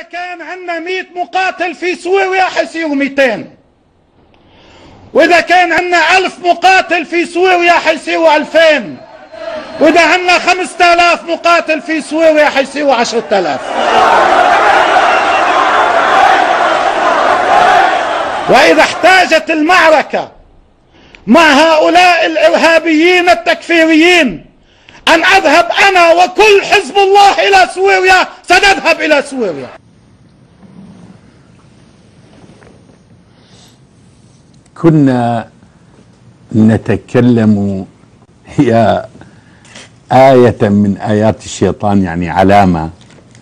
إذا كان عندنا 100 مقاتل في سوريا حيصيروا 200، وإذا كان عندنا 1000 مقاتل في سوريا حيصيروا 2000، وإذا عندنا 5000 مقاتل في سوريا حيصيروا 10000. وإذا احتاجت المعركة مع هؤلاء الإرهابيين التكفيريين أن أذهب أنا وكل حزب الله إلى سوريا، سنذهب إلى سوريا. كنا نتكلم، هي آية من آيات الشيطان، يعني علامة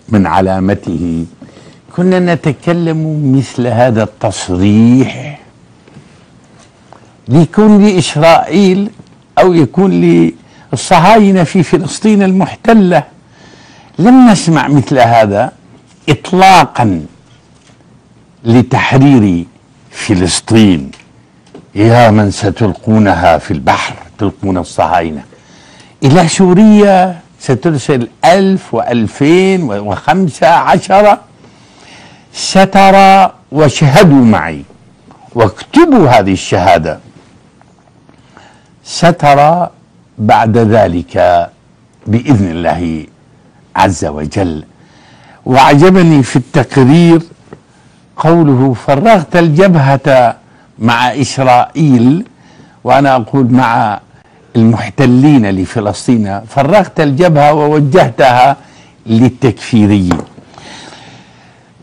من علامته. كنا نتكلم مثل هذا التصريح ليكون لإسرائيل أو يكون للصهاينة في فلسطين المحتلة. لم نسمع مثل هذا إطلاقا لتحرير فلسطين. يا من ستلقونها في البحر، تلقون الصهاينة إلى سوريا، سترسل 1000 و2000 و15. سترى، واشهدوا معي واكتبوا هذه الشهادة، سترى بعد ذلك بإذن الله عز وجل. وعجبني في التقرير قوله فرغت الجبهة مع إسرائيل، وأنا أقول مع المحتلين لفلسطين، فرغت الجبهة ووجهتها للتكفيريين.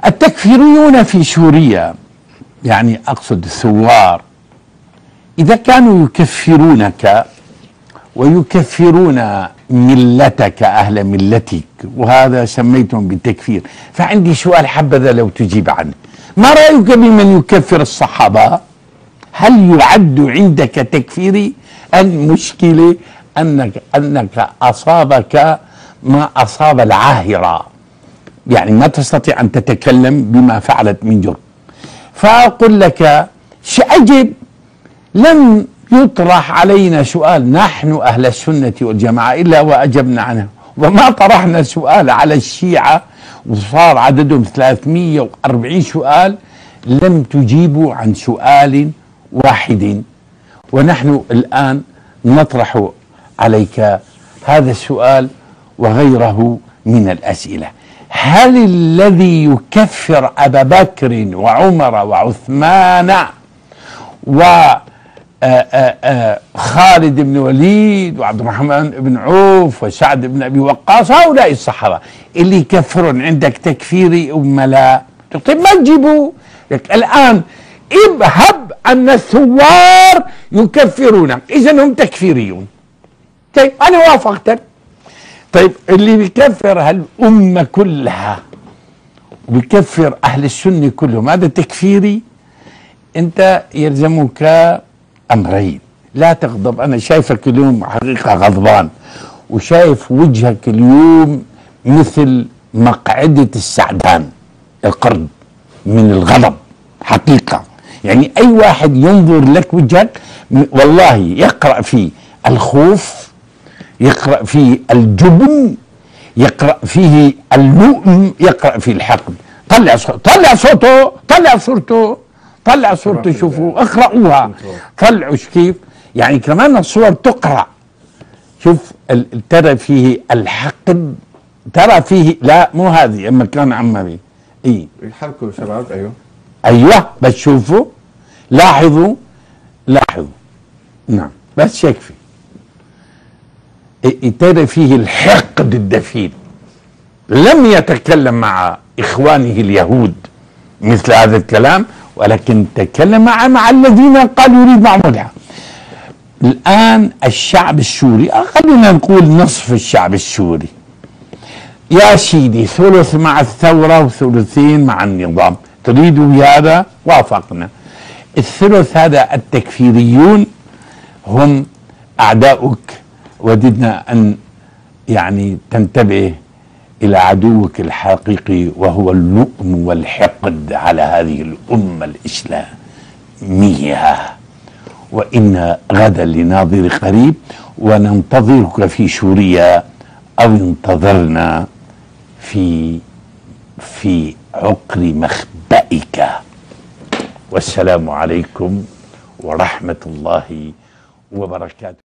التكفيريون في سوريا، يعني أقصد الثوار، إذا كانوا يكفرونك ويكفرون ملتك، أهل ملتك، وهذا سميتهم بالتكفير، فعندي سؤال حبذا لو تجيب عنه. ما رأيك بمن يكفر الصحابة؟ هل يعد عندك تكفيري؟ المشكلة أنك أصابك ما أصاب العاهرة، يعني ما تستطيع أن تتكلم بما فعلت من جرم. فأقول لك شأجب، لم يطرح علينا سؤال نحن أهل السنة والجماعة إلا وأجبنا عنه، وما طرحنا سؤال على الشيعة وصار عددهم 340 سؤال، لم تجيبوا عن سؤال واحد. ونحن الآن نطرح عليك هذا السؤال وغيره من الأسئلة. هل الذي يكفر أبا بكر وعمر وعثمان وخالد بن وليد وعبد الرحمن بن عوف وسعد بن أبي وقاص، هؤلاء الصحابة اللي يكفرون عندك تكفيري أم لا؟ طيب ما تجيبوا الآن. ابهب أن الثوار يكفرونك، إذن هم تكفيريون. طيب أنا وافقتك. طيب اللي بيكفر هالأمة كلها وبيكفر أهل السنة كلهم، هذا تكفيري؟ أنت يلزمك أمرين، لا تغضب. أنا شايفك اليوم حقيقة غضبان، وشايف وجهك اليوم مثل مقعدة السعدان القرد من الغضب حقيقة. يعني أي واحد ينظر لك وجهك والله يقرأ فيه الخوف، يقرأ فيه الجبن، يقرأ فيه اللؤم، يقرأ فيه الحقد. طلع صوته، طلع صورته، طلع صورته، شوفوا اقرأوها، طلعوا كيف. يعني كمان الصور تقرأ. شوف ترى فيه الحقد، ترى فيه، لا مو هذه اما كان عمري اي يحركوا شباب. ايوه ايوه، بس شوفوا، لاحظوا لاحظوا، نعم بس يكفي. ترى فيه الحقد الدفين. لم يتكلم مع إخوانه اليهود مثل هذا الكلام، ولكن تكلم مع الذين قالوا يريد معهم الحق. الآن الشعب السوري، خلينا نقول نصف الشعب السوري يا سيدي، ثلث مع الثورة وثلثين مع النظام، تريدوا بهذا؟ وافقنا. الثلث هذا التكفيريون هم أعداؤك، وددنا أن يعني تنتبه إلى عدوك الحقيقي، وهو اللؤم والحقد على هذه الأمة الإسلامية. وإن غدا لناظر قريب، وننتظرك في سوريا أو انتظرنا في عقر مخبئك. والسلام عليكم ورحمة الله وبركاته.